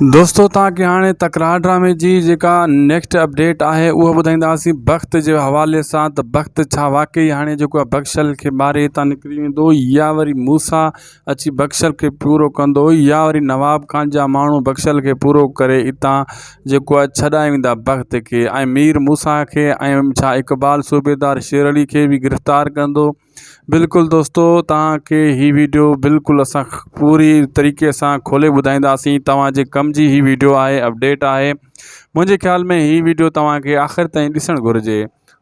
دوستو توهان کي هاڻي تڪرار ڊرامي جي جيڪا نيڪسٽ اپڊيٽ آهي اهو ٻڌائينداسين بخت جي حوالي سان ته بخت ڇا واقعي هاڻي جيڪو آهي بخشل کي ماري هتان نڪري ويندو يا وري موسيٰ اچي بخشل کي پورو ڪندو يا وري نواب خان جا ماڻهو بخشل کي پورو ڪري هتان جيڪو آهي ڇڏائي ويندا بخت کي ۽ مير موسيٰ کي ۽ ڇا اقبال صوبيدار شير علي کي به گرفتار ڪندو بلڪل دوستو توهان کي هي ويڊيو بلڪل اسان پوري طريقي سان کولي ٻڌائينداسين توهان جي ڪم جي هي ويڊيو آهي اپڊيٽ آهي منهنجي خيال ۾ هي ويڊيو توهان کي آخر تائين ڏسڻ گهرجي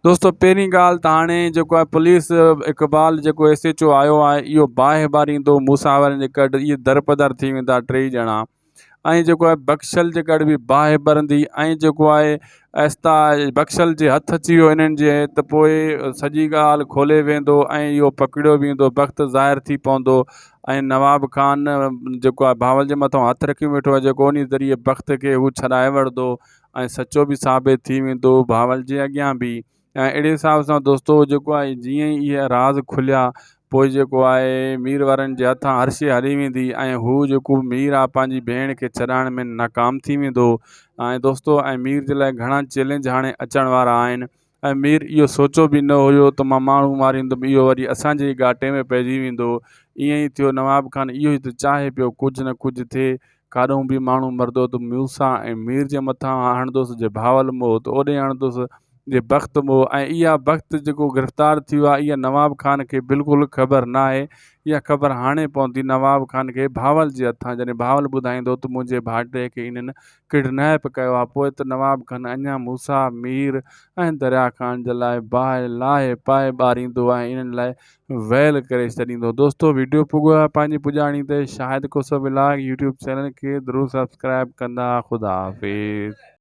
دوستو پهرين ڳالهه ته هاڻي جيڪو آهي پوليس اقبال جيڪو ايس ايچ او آيو آهي اهو باهه ٻاريندو موسيٰ وارن جي ڪڍ اهي درپدر ٿي ويندا ٽيئي ڄڻا ۽ جيڪو آهي بخشل جي ڪڙ به باهه ٻرندي ۽ جيڪو آهي ايستا بخشل جي هٿ اچي ويو انهن جي ته پوء سڄي ڳالهه کولي ويندو ۽ اهو پڪڙيو ويندو بخت ظاهر ٿي پوندو ۽ نواب خان جيڪو آهي بهاول جي مٿان هٿ رکيو ويٺو آهي جيڪو ان ذريعي بخت کي هو ڇڏائي وٺندو ۽ سچو به ثابت ٿي ويندو بهاول جي اڳيان به ۽ اهڙي حساب سان دوستو جيڪو آهي جيئن ئي اهي راز کليا پوء جيڪو آهي مير وارن جي هٿان هر شيء هلي ويندي ۽ هو جيڪو مير آهي پنهنجي ڀيڻ کي ڇڏائڻ ۾ ناڪام ٿي ويندو ۽ دوستو ۽ مير جي لاء گهڻا چئلينج هاڻي اچڻ وارا آهن ۽ مير اهو سوچيو به نه هيو ته مان ماڻهو ماريندم اهو وري اسانجي ئي ڳاٽي ۾ پئجي ويندو ائين ئي ٿيو نواب خان اهو ئي ته چاهي پيو ڪجهه نه ڪجهه ٿئي ڪاڏئون به ماڻهو مردو ته موسيٰ ۽ مير جي مٿان هڻندس، جي بهاول مئو ته اوڏي هڻندس، جي بخت مئو ۽ اها بخت جيڪو گرفتار ٿيو آهي اها نواب خان کي بلڪل خبر ناهي، اها خبر هاڻي پوندي نواب خان کي بهاول جي هٿان جڏهن بهاول ٻڌائيندو ته منهنجي ڀائٽي کي انهن ڪڊنيپ ڪيو آهي پوء ته نواب خان اڃا موسيٰ، مير ۽ دريا خان جي لاء باهه لاهي پائي ٻاريندو ۽ انهن لاء ويل ڪري ڇڏيندو دوستو ويڊيو پڳو آهي پنهنجي پڄاڻي تي Shahid Khoso vlog YouTube channel کي ضرور سبسڪرائب ڪندا خدا حافظ.